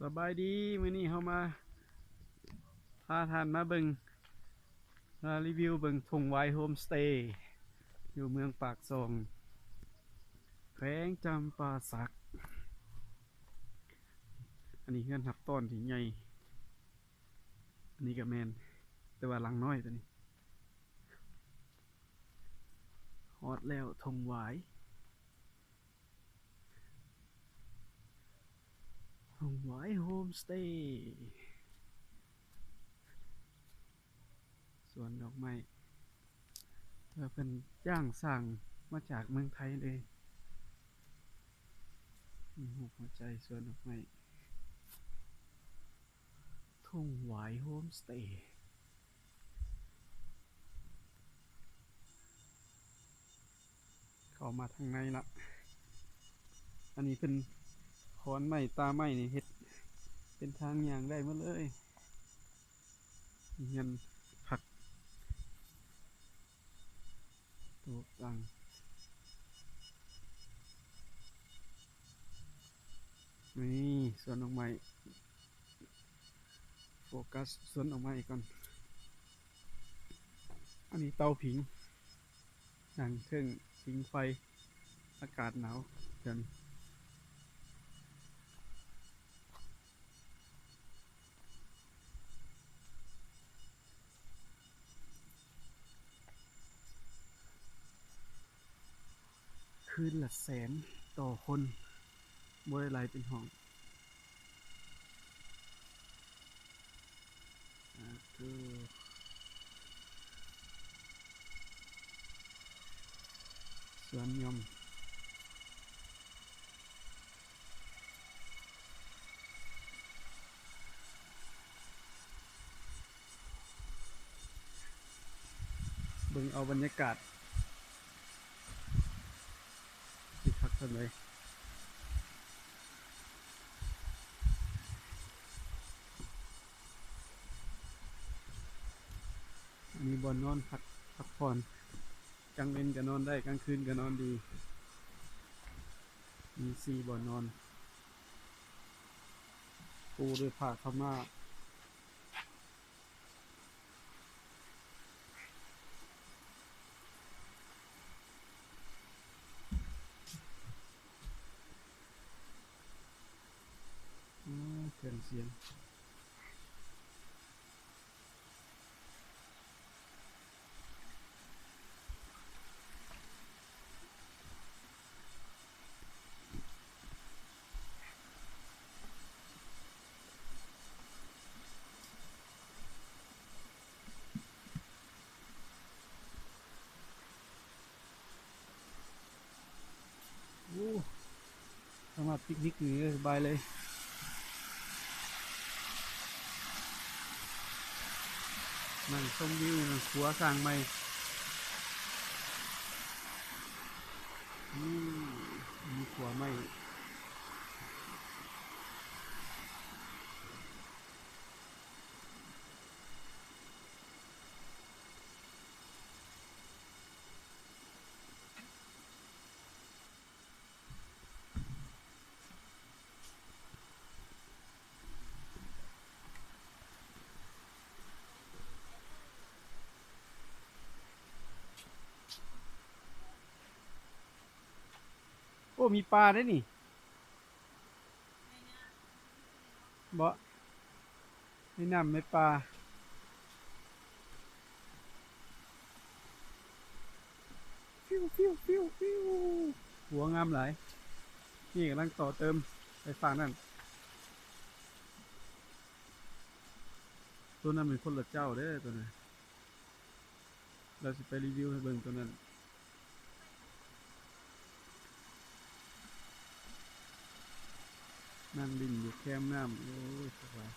ສະບາຍດີ ມື້ນີ້ເຮົາມາ ພາທ່ານມາເບິ່ງ ມາຣີວິວເບິ່ງທົ່ງຫວາຍໂຮມສະເຕ ຢູ່ເມືອງປາກຊ່ອງ ແຂວງຈຳປາສັກ. ອັນນີ້ເຮືອນຮັບຕ້ອນທີ່ໃຫຍ່ ອັນນີ້ກະແມ່ນ ແຕ່ວ່າຫຼັງນ້ອຍຕົວນີ້. ຮອດແລ້ວ ທົ່ງຫວາຍ ທົ່ງຫວາຍໂຮມສະເຕ ສວນດອກໄມ້ ເພິ່ນຈ້າງສ້າງມາຈາກເມືອງໄທເລີຍ. ມີຮູບຫົວໃຈ ສວນດອກໄມ້ ທົ່ງຫວາຍໂຮມສະເຕ. ເຂົ້າມາທາງໃນລະ ອັນນີ້ເພິ່ນ ຂອນໄມ້ ຕາໄມ້ນີ້ ເຮັດເປັນທາງຍ່າງໄດ້ໝົດເລີຍ. ມີເຮືອນພັກ ໂຕະຕັ່ງ ນີ້ສວນດອກໄມ້ ໂຟກັສສວນດອກໄມ້ກ່ອນ. ອັນນີ້ເຕົາຜິງ ນັ່ງເທິງຜິງໄຟ ອາກາດໜາວຈັ່ງ. ຄືນລະແສນຕໍ່ຄົນ ບໍ່ໄດ້ໄລ່ເປັນຫ້ອງ. ສາທຸ ສວນຍອມ. ເບິ່ງເອົາບັນຍາກາດ ຄືຄັກສ່ຳໃດ. ອັນນີ້ບ່ອນນອນພັກ ພັກຜ່ອນ ກາງເວັນກະນອນໄດ້ ກາງຄືນກະນອນດີ. ມີສີ່ບ່ອນນອນ ປູດ້ວຍຜ້າຂາວມ້າ. ອໍ ເຄື່ອງສຽງ. ໂອ້ ສາມາດປິກນິກຢູ່ນີ້ໄດ້ສະບາຍເລີຍ ນັ່ງຊົມວິວ ນັ່ງຂົວສ້າງໃໝ່. ອືມ ມີຂົວໃໝ່. ໂອ້ ມີປາເດ້ນີ້. ເບາະ ມີນ້ຳມີປາ. ຟິວ ຟິວ ຟິວ ຟິວ ຫົວງາມຫຼາຍ. ນີ້ກຳລັງຕໍ່ເຕີມໄປຟາກນັ້ນ. ໂຕນັ້ນແມ່ນຄົນລະເຈົ້າເດ້ ໂຕນັ້ນ. ລາວຊິໄປຣີວິວໃຫ້ເບິ່ງໂຕນັ້ນ. ນັ່ງຫຼິ້ນຢູ່ແຄມນ້ຳ ໂອ້ຍ ສະບາຍ.